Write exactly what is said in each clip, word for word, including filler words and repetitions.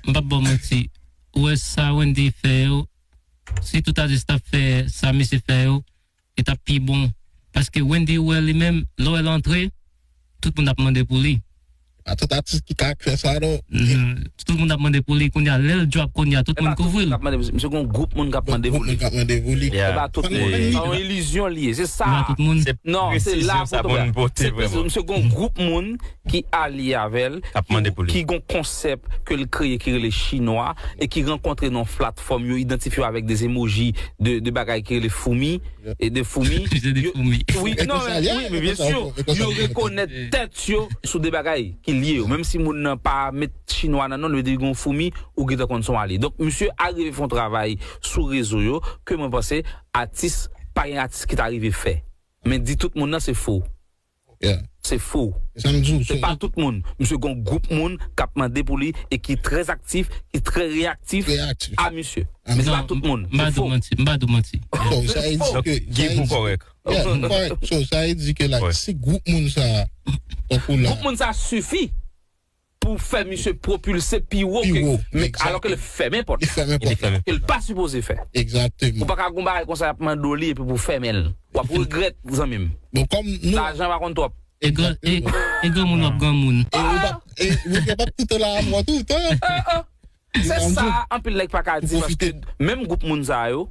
M p ap ba w manti. Ou wè sa Wendy fè yo, si tout atis t ap fè sa misye fè yo, li t ap pi bon. Paske Wendy, ou wè li menm, lè w wè l antre, tout moun ap mande pou li. A tout atis ki ka fè sa non. Tout moun ap mande pou li kounye a. Lè l drop kounye a, tout moun kouvri l. Misye gon gwoup moun k ap mande pou li. K ap mande pou li. Se pa tout moun. Se yon ilizyon li ye. Se sa. Non, se la pou. Se misye gon gwoup moun ki alye avè l, ki gon konsèp ke l kreye ki rele chinwa e ki rankontre nan platfòm yo idantifye avèk de emoji de bagay ki rele foumi. E de foumi. Wi, non, wi, men byen si. Yo rekonèt tèt yo sou de bagay ki lye yo. Menm si moun nan pa met chinwa nan non, li di gon foumi, ou gentan konn son alye. Donk misye arive fè yon travay sou rezo yo ke mwen panse atis, pa gen atis ki ta rive fè. Men di tout moun nan se fo. Se fo. Se pa tout moun. Misye gon gwoup moun k ap mande pou li e ki trè aktif, ki trè reyaktif a misye. Men se pa tout moun. M pa di w manti. M pa di w manti. Sa e di ke. Sa e di ke la, si gwoup moun sa tankou la. Gwoup moun sa sifi pou fè misye pwopilse pi wo ke. Men alò ke l fèmen pòt la. Ke l pa sipoze fè. Ou pa ka gon bagay konsa y ap mande w li epi pou fèmen l. W ap regrèt zanmi m. Lajan pa konn twòp. E granmoun w ap granmoun. E ou p ap tout tan la avè w toutan. Se sa anpil nèg pa ka di paske menm gwoup moun sa yo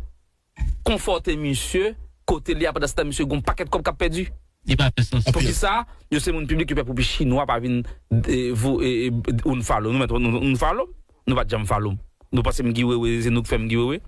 konfòte misye kote li a pandan se tan misye gon pakèt kòb k ap pèdi. Li pa fè sans. Poukisa? Yo se moun piblik, yo pè pou pi chinwa pa vin unfollow. Nou mèt unfollow? Nou pa t janm follow. Nou panse m giwewe, se nou k fè m giwewe?